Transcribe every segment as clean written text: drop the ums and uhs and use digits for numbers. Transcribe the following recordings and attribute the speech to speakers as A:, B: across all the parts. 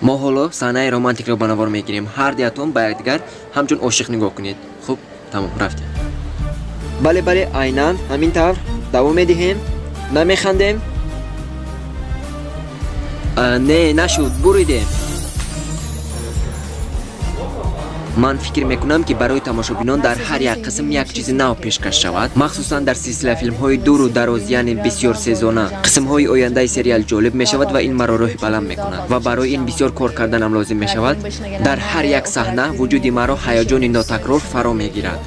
A: Мо ҳоло саҳнаи романтикро ба навор мегирем. Ҳар дуятон ба якдигар ҳамчун ошиқ нигоҳ кунед. Хуб, тамом, рафтем. Бале, бале, айнан ҳамин тавр давом медиҳем. Намехандем. Не, нашуд, буридем. Ман фикр мекунам, ки барои тамошобинон дар ҳар як қисм як чизи нав пешкаш шавад, махсусан дар силсила филмҳои дуру дароз, яъне бисёр сезона. Қисмҳои ояндаи сериал ҷолиб мешавад ва ин маро рӯҳи баланд мекунад ва барои ин бисёр кор карданам лозим мешавад. Дар ҳар як саҳна вуҷуди маро ҳаяҷони нотакрор фаро мегирад.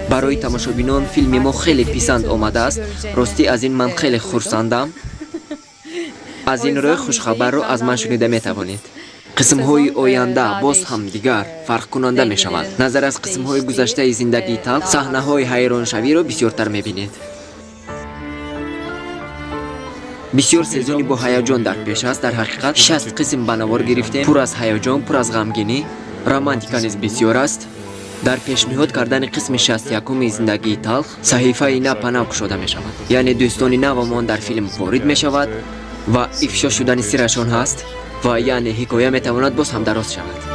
A: Барои тамошобинон филми мо хеле писанд омадааст. Ростӣ, аз ин ман хеле хурсандам. Аз ин рӯй хушхабарро аз ман шунида метавонед. Қисмҳои оянда боз ҳам дигар фарқкунанда мешавад. Назар аз қисмҳои гузаштаи зиндагии талх, саҳнаҳои ҳайроншавиро бисёртар мебинед. Бисёр сезони бо ҳаяҷон дар пеш аст. Дар ҳақиқат 60 қисм ба навор гирифтем, пур аз ҳаяҷон, пур аз ғамгинӣ, романтика низ бисёр аст. Дар пешниҳод кардани қисми 61-уми зиндагии талх саҳифаи нав па нав кушода мешавад. Яъне дӯстони навамон дар филм ворид мешавад ва ифшо шудани сирашон ҳаст ва яъне ҳикоя метавонад боз ҳам дароз шавад.